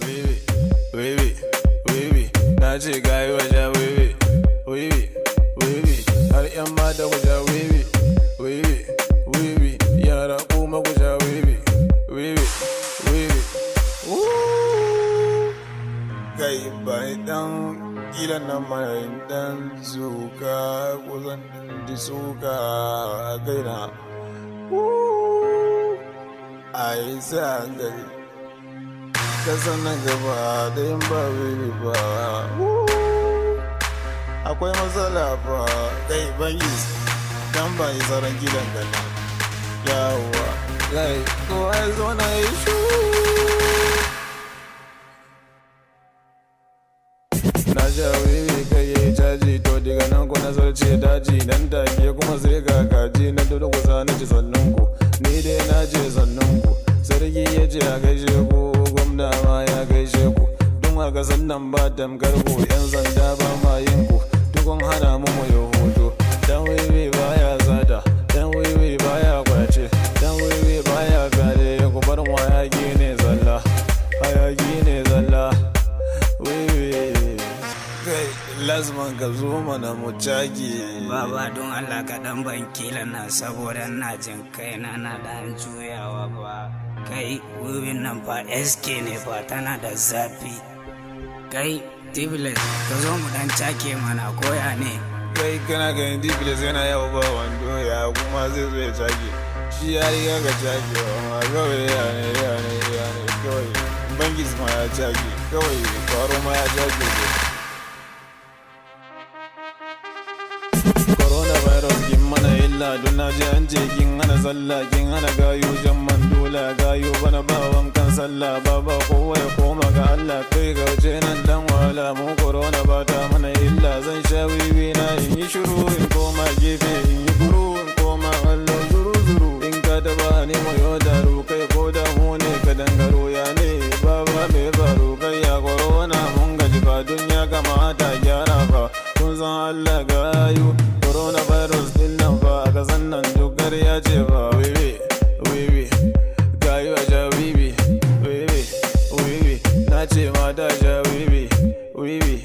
Wiwi, wiwi, wiwi. Na ce gayu a sha wiwi, wiwi, wiwi. Har 'yan mata ku sha wiwi, wiwi, wiwi. Yara kuma ku sha wiwi, wiwi, wiwi. Woo! Kai, ba ni dan kila nan mana dan zuka ko zan ji suka a kaina. Woo! Ai sai a hankali. Kasan nan gaba da yin ba wiwi ba. Woo! Akwai matsala fa. Kai bangis, dan ba yi sauran gidan gana. Yawwa, kai, kowa ya zo na yi shuru. Na sha wiwi kai yayi caji, to daga nan ko na zarce daji, nan take kuma sai ga kaji na durkusa na ci sannun ku. Ni dai na je sannun ku. Sarki ya ce a gaishe ku, gwamna ma ya gaishe ku. Dun a kasan nan ba tamkar ku, 'yan sanda ba ma yin ku. Dukun hana mu mu yi hutu. Dan wiwi baya sata, dan wiwi baya kwace, dan wiwi baya fyaɗe, ku bar mu, hayaki ne zalla, hayaki ne zalla. Wiwi. Kai, Lasman, ka zo mana mu cage. Baba, don Allah ka dan ban kila na, saboda ina jin kaina na dan juyawa ba. Kai, wiwin nan fa SK ne fa, tana da zafi. Kai, Tibles, ka zo mu dan cake mana, koya ne? Kai, kana ganin Tibles yana yawo ba wando, ya kuma zai zo ya cage? Shi ya riga ka cage ma kawai, ya ne ya ne ya ne kawai. Bangis ma ya cage kawai, kwaro ma ya cage. Coronavirus kin mana illa, don na ji an ce kin hana sallah, kin hana gayu jan mandula, gayu bana ba wankan sallah, baba, kowa ya koma ga Allah. Kai, ga wuce nan dan wahala, mu corona ba ta mana illa. Zan sha wiwi na in yi shiru, in koma gefe in yi guru, in koma kallo zuru zuru. In ka taba ni mu yo daru, kai, ko da mu ne ka dangaro, ya ne baba, me faru? Kai, ya corona, mun gaji fa, dun ya kamata gyara fa. Kun san Allah gayu, coronavirus din nan fa a kasan nan duk ya ce fa. Wiwi, wiwi, gayu a sha wiwi, wiwi, wiwi. Na ce mata sha wiwi, wiwi.